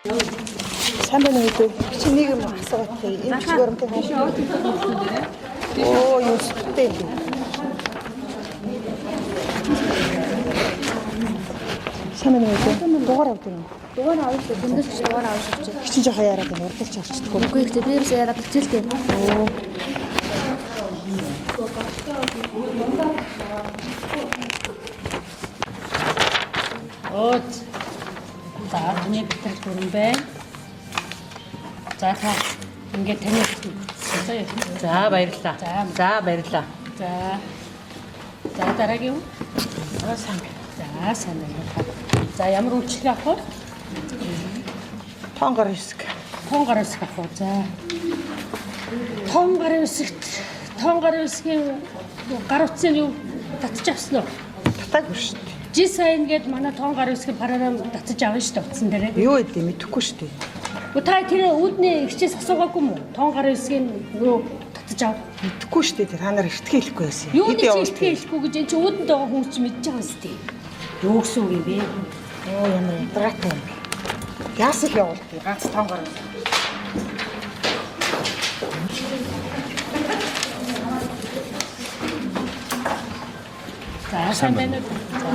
Сайн байна уу гэдэг. Чи нэг юм асуугаад тий. Энэ бичлэг оромтой хайш. Оо, юу сүттэй юм бэ? Сайн байна уу гэдэг. Дугаар авдаг юм. Дугаар авах шүү. Хүндэлч дугаар авах шүү. Хичин жоохон яриад байна. Урдалч авчдаггүй. Үгүй ихтэй би ерөөсөө яриад хичээлтэй. Өөд. За таны бэлтгэл бүрэн байна. За та ингээд таны За баярлалаа. За баярлалаа. За. За дараагийн юм. За сайн. За сайн байна та. За ямар үйлчлэг авах вэ? Тоон гар хэсэг. Тон гарын үсэг авах уу? За. Тон гарын үсэгт тон гарын үсгийн гар утсыг юу татчих авсан уу? Татаагүй шүү дээ. Жи сайн гээд манай тон гарын үсгийн програм татаж авна шүү дээ утсан дээрээ. Юу гэдэг мэдэхгүй шүү дээ. Үгүй та тэр үүдний ихчээс асуугаагүй юм уу? Тон гарын үсгийн юу татаж ав. Мэдэхгүй шүү дээ. Та нар эртгээ хэлэхгүй байсан. Юуны чи эртгээ хэлэхгүй гэж энэ чи үүдэнд байгаа хүмүүс чи мэдж байгаа юм сте. Юу гэсэн үг юм бэ? Оо ямар ядаргаатай юм бэ? Яасан л явуул би ганц тоон гар. За сайн байна уу? За.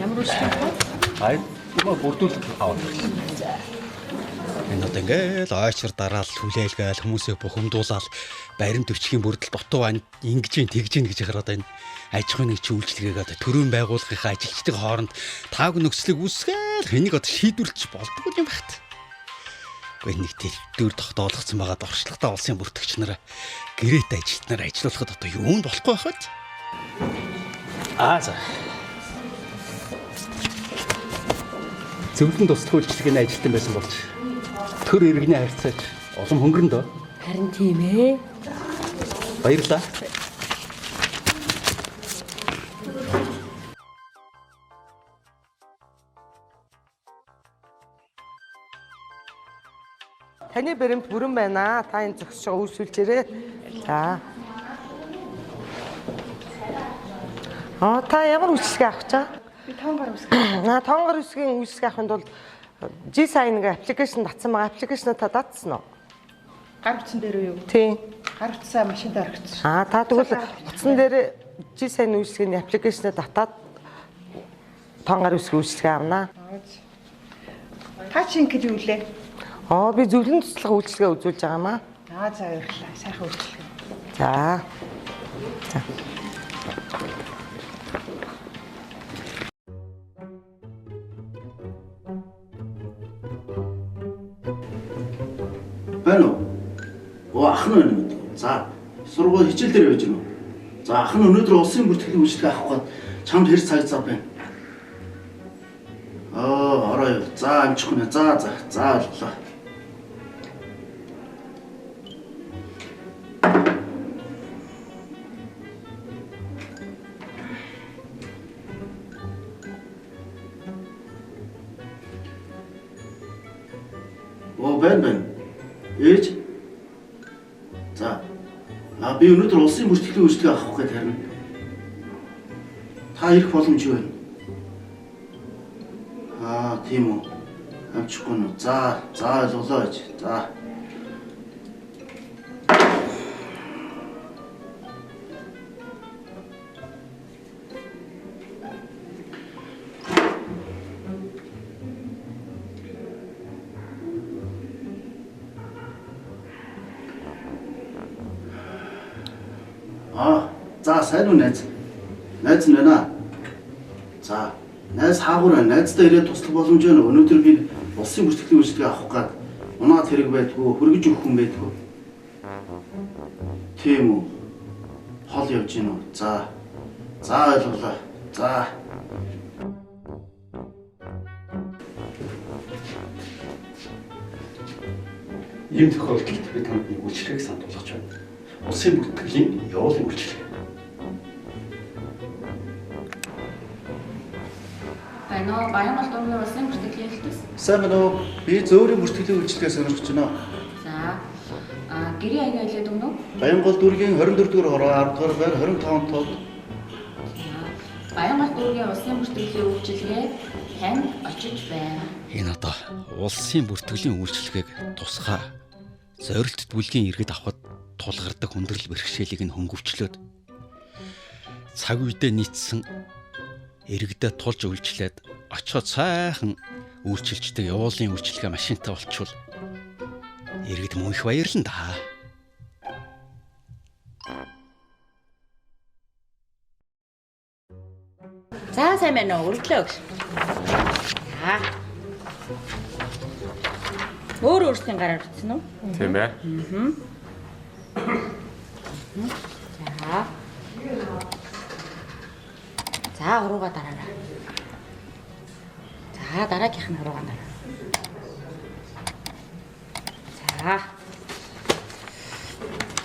Ямар үйлчлэг авах вэ? Ай, юм бүрдүүлэх аваад ирлээ. Энэ одоо ингээл ойчор дараал хүлээлгээл хүмүүсээ бухимдуулаад баримт бичгийн бүрдэл дутуу байна. Ингэж юм тэгж юм гэж яхаар одоо энэ аж ахуйн нэг чи үйлчлэгийг одоо төрийн байгууллагынхаа ажилчдын хооронд тааг нөхцөлийг үүсгээл хэнийг одоо шийдвэрлэж болдгоо юм багт. Гэхдээ нэг дэлгүүр тогтоолгоцсон байгаа дорчлагтай улсын бүртгэгч нар гэрээт ажилт нар ажиллуулахад одоо юунд болохгүй байх вэ? Аа за. Зөвлөн туслах үйлчлэгийн ажилтан байсан болж төр иргэний харьцаач улам хөнгөрөн дөө. Харин тийм ээ. Баярлалаа. Таны баримт бүрэн байна. Та энэ зогсож байгаа үйлсүүлжээрэй. За. Аа та ямар үйлчлэг авах чаа? Би тоон гар үсэг. Наа тоон гар үсгийн үйлчлэг авахын тулд G-Sign гэх аппликейшн татсан байгаа. Аппликейшнаа та татсан уу? Гар утсан дээр үү юу? Тийм. Гар утсаа машинд орхисон. Аа та тэгвэл утсан дээр G-Sign үйлчлэгийн аппликейшнаа татаад тоон гар үсгийн үйлчлэг авнаа. Та чи ингэж юу лээ? Аа би зөвлөн туслах үйлчлэгээ үзүүлж байгаа маа. Аа за баярлалаа. Сайхан үйлчлэг. За. За. Байна уу? Оо ах нь байна гэдэг. За сургууль хичээл дээр байж гэнэ үү? За ах нь өнөөдөр улсын бүртгэлийн үйлчлэг авах гээд чамд хэр цаг зав байна? Аа ороо юу. За амжихгүй нэ. За за за ойлголоо. Оо байна байна. Ээж. За. А би өнөөдөр улсын бүртгэлийн үйлчлэг авах гээд харина. Та ирэх боломж юу вэ? Аа, тийм үү. Амжихгүй нүү. За, за ойлголоо ээж. За. Аа, за сайн уу найз? Найз нь байна. За, найз хаагур байна. Найздаа ирээд туслах боломж байна. Өнөөдөр би улсын бүртгэлийн үйлчлэгээ авах гээд унаад хэрэг байдгүй, хөргөж өгөх хүн байдгүй. Тийм үү. Хол явж гин үү? За. За ойлголоо. За. Ийм тохиолдолд би танд нэг үйлчлэгийг санал болгож байна. Улсын бүртгэлийн явуулын үйлчлэг. Байна уу? Баянгол дургийн улсын бүртгэлийн хэлтэс. Сайн байна уу? Би зөөрийн бүртгэлийн үйлчлэгээ сонирхож байна. За. А гэрийн аяга хэлээд өгнө үү? Баянгол дүүргийн 24 дугаар хороо 10 дугаар байр 25 тууд. За. Баянгол дүүргийн улсын бүртгэлийн үйлчилгээ танд очиж байна. Энэ одоо улсын бүртгэлийн үйлчилгээг тусгай зорилт бүлгийн иргэд авахд тулгардаг хүндрэл бэрхшээлийг нь хөнгөвчлөөд цаг үедээ нийцсэн иргэдэд тулж үйлчлээд очиход сайхан үйлчилждэг явуулын үйлчилгээ машинтай болчвол иргэд мөн их баярлан да. За сайн байна уу? Өргөлөө өгш. За. Өөр өөрсдийн гараар утсан уу? Тийм ээ. За. За, хурууга дараарай. За, дараагийнх нь хурууга дараа. За.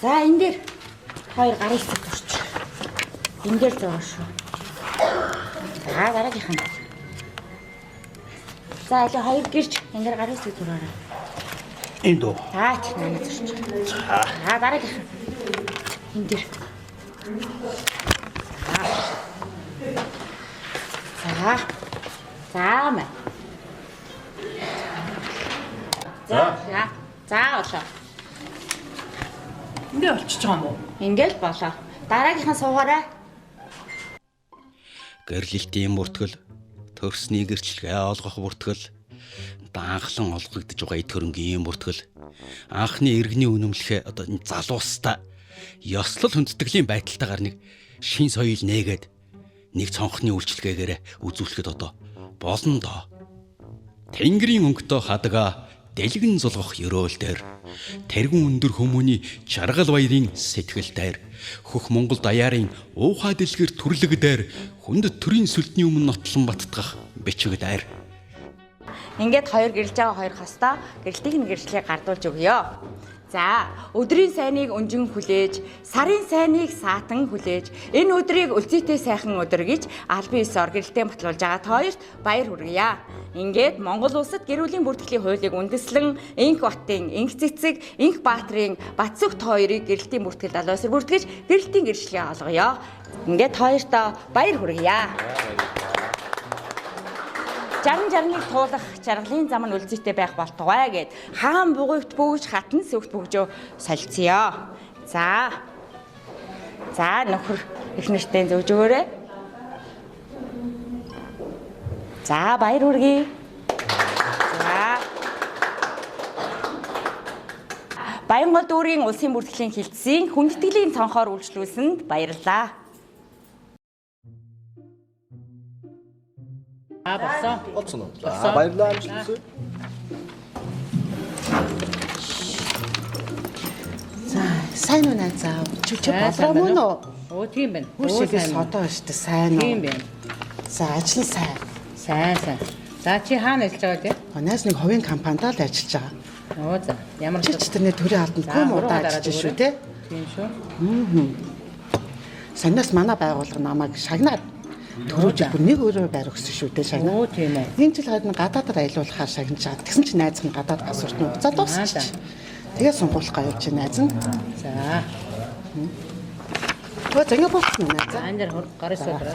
За, энэ дээр хоёр гарын хэсэг зурч. Энэ дээр зурна шүү. За, дараагийнх нь. За, аль хоёр гэрч энэ дээр гарын хэсэг зураарай. Энд үү. За, чи нана зурч. За, дараагийнх нь. Энэ дээр. За. За мэ. За. За. За болоо. Ингээ болчихж байгаа юм уу? Ингээл болоо. Дараагийнх нь суугаарай. Гэрлэлтийн бүртгэл, төрсний гэрчлэгээ олгох бүртгэл, даанхлан олгогдож байгаа эд хөрөнгийн бүртгэл, анхны иргэний үнэмлэхээ одоо энэ залуустай ёслол хүндэтгэлийн байдалтайгаар нэг шин соёл нээгээд нэг цонхны үйлчилгээгээрээ үзүүлэхэд одоо болно доо. Тэнгэрийн өнгөтэй хадгаа дэлгэн зулгах ерөөл дээр тэргүүн өндөр хүмүүний жаргал баярын сэтгэл дээр хөх Монгол даяарын уухай дэлгэр төрлөг дээр хүнд төрийн сүлдний өмнө нотлон баттгах бичиг дээр. Ингээд хоёр гэрэлж байгаа хоёр хостоо гэрэлтийг нь гэрчлэгийг гардуулж өгье. За, өдрийн сайныг өнжин хүлээж, сарын сайныг саатан хүлээж, энэ өдрийг өлзийтэй сайхан өдөр гэж албан ёсоор гэрэлтээ батлуулж байгаа та хоёрт баяр хүргье. Ингээд Монгол улсад гэр бүлийн бүртгэлийн хуулийг үндэслэн Инх Батын, Инх Цэцэг, Инх Баатрын Батсүх та хоёрыг гэрэлтийн бүртгэлд албан ёсоор бүртгэж гэрэлтийн гэрчлэгээ олгоё. Ингээд хоёртоо баяр хүргье. 60 60-ыг туулах жаргалын зам нь үлзийтэй байх болтугай гэд хаан бугуйт бөгж хатан сүгт бөгжөө солилцъё. За. За нөхөр их нэртэй зөөж өгөөрэй. За баяр хүргэе. За. Баянгол дүүргийн улсын бүртгэлийн хилцийн хүндэтгэлийн цонхоор үйлчлүүлсэнд баярлалаа. Аа болсон. Болсон уу? За баярлалаа амжилт хүсье. За, сайн уу найзаа? Чи чи За, сайн болоо мөн байна үү? Өө тийм байна. Хүүшээгээ сайн байна. содоо штэ сайн уу? Тийм байна. За, ажил нь сайн. Сайн сайн. За чи хаана ажиллаж байгаа вэ? Манайс нэг хувийн компанид л ажиллаж байгаа. Оо за. Ямар Чи ч тэрний төрийн албанд За, ком хуруугаа удаа дараад ажиллаж шүү өгөөрэй. те. Тийм шүү. Сониос манай байгууллага намайг шагнаад түрүү жил бүр нэг өрөө байр өгсөн шүү дээ шагнаа. Өө тийм ээ. Энэ жил харин гадаадаар аялуулахаар шагнаж байгаа. Тэгсэн чинь найз нь гадаад паспорт нь хугацаа дуусчих. Тэгээ сонгуулах гай явж байна найз нь. За. Өө зингээ болчихно найз. За энэ дээр гарын судраа.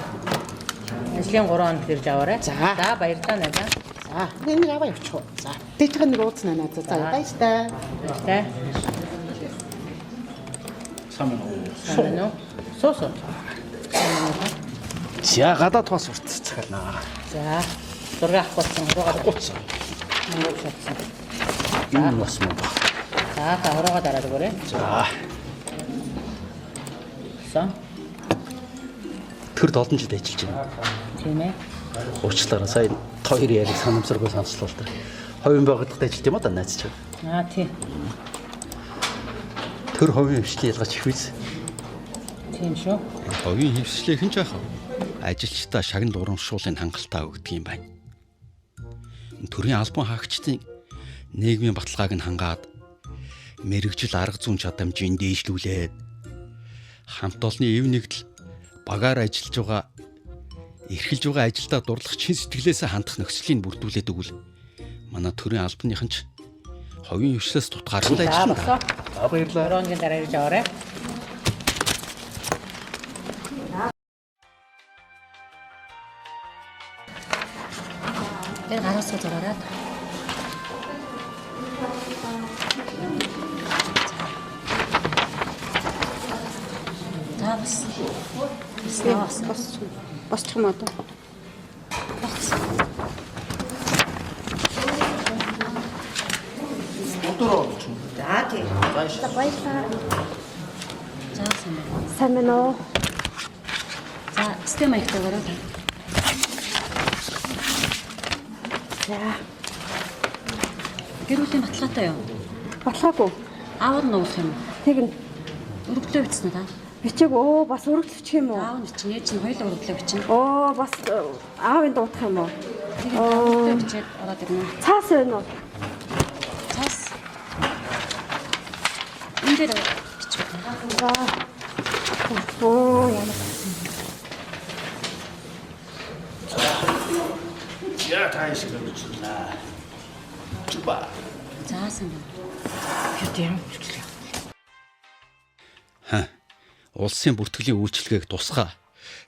Ажлын 3 хоног ирж аваарай. За. За баярлалаа найзаа. За нэг аваа явчих уу. За. Дээжхэн нэг уулзна найз. За баяртай. Баяртай. Сайн байна уу? Сайн байна уу? Суу суу. За гадаад бас уртцгаална. За. Зураг авах болсон. Хуруугаа Гуцсан. мөнгө шатсан. Энэ бас мөн баг. За та хуруугаа дараад өгөөрэй. За. Болсон. Төрд олон жил ажиллаж байна. Тийм ээ. Уучлаарай сая хоёр яриг санамсаргүй сонслоо л та. Хувийн байгууллагад ажиллаж юм а да найз чинь. Аа тийм. Төр хувийн хвшлийн ялгаач их биз? Тийм шүү. Хувийн хвшлийнхэн ч яах вэ? Ажилчдаа шагнал урамшууллын хангалттай өгдөг юм байна. Төрийн албан хаагчдын нийгмийн баталгааг нь хангаад мэрэгжил арга зүйн чадамжийг дээшлүүлээд хамт олонны эв нэгдэл багаар ажиллаж байгаа эрхэлж байгаа ажилдаа дурлах чин сэтгэлээсээ хандах нөхцөлийг бүрдүүлээд өгвөл манай төрийн албаныхан ч хувийн хвшлээс тутгааргүй л За ажиллана. болсон. За баярлалаа. 3 хоногийн дараа ирж аваарай. Тэр гараас зураарай. За бас. Бас босчих юм одоо. Босч. Өдөр олж. За тий. Баярлалаа. За сайн байна. Сайн байна уу? За, систем маягтай гараа. За. Гэр бүлийн баталгаатай юу? Баталгаагүй. Аав нь нуух юм. Тэгнь. Өргөдлөө бичсэн үү та? Бичээг өө бас өргөдөл бичих юм уу? Аав нь бичнэ, ээж нь хоёулаа өргөдлөө бичнэ. Өө бас аавын дуудах юм уу? Өргөдлөө бичээд ороод ирнэ. Цаас байна уу? Цаас. Энэ дээр бичих. За. Өө ямар Я тааш гэмчлээ. Чуба. За сайн байна. Юу тийм үйлчлэг. Ха. Улсын бүртгэлийн үйлчилгээг тусгай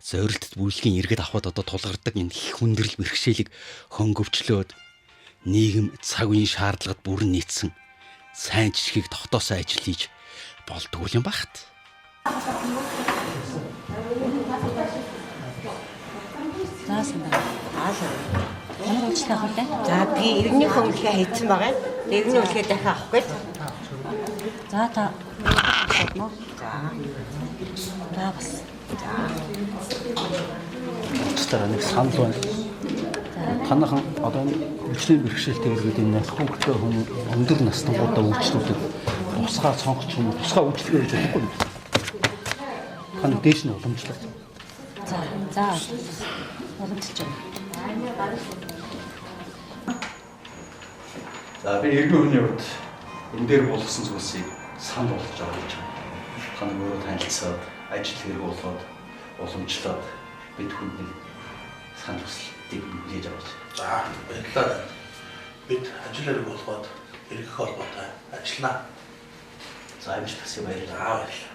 зорилтод бүлгийн иргэд авахд одоо тулгардаг энэ их хүндрэл бэрхшээлийг хөнгөвчлөөд нийгэм цаг үеийн шаардлагад бүрэн нийцсэн сайн жишгийг тогтоосон ажил хийж болдгоо юм багт. За сайн байна. Аа сайн. Ямар үйлчлэг авах вэ? За би иргэнийхээ үйлчлэгээ хийцэн байгаа. Иргэний үйлчлэгээ дахин авах гэж. За та болно. За. За бас. Уучлаарай нэг санал байна. Танайхан одоо энэ хөгжлийн бэрхшээлтэй иргэд энэ нас хүүхдтэй хүн өндөр настангуудаа үйлчлүүлдэг тусгай цонхч юм тусгай үйлчлэгээ гэж болохгүй юм. Та нэг дээш нь уламжлал. За за уламжилж байна. За би иргэн хүний хувьд энэ дээр болгосон зүйлсийг санал болгож байгаа гэж байна. Та нар өөрөө танилцаад ажил хэрэг болоод уламжлаад бид хүнд нэг санал хүсэлтийг хүлээж аваач. За баярлалаа. Бид ажил хэрэг болгоод эргэх холбоотой ажиллана. За амжилт хүсье баярлалаа. За баярлалаа.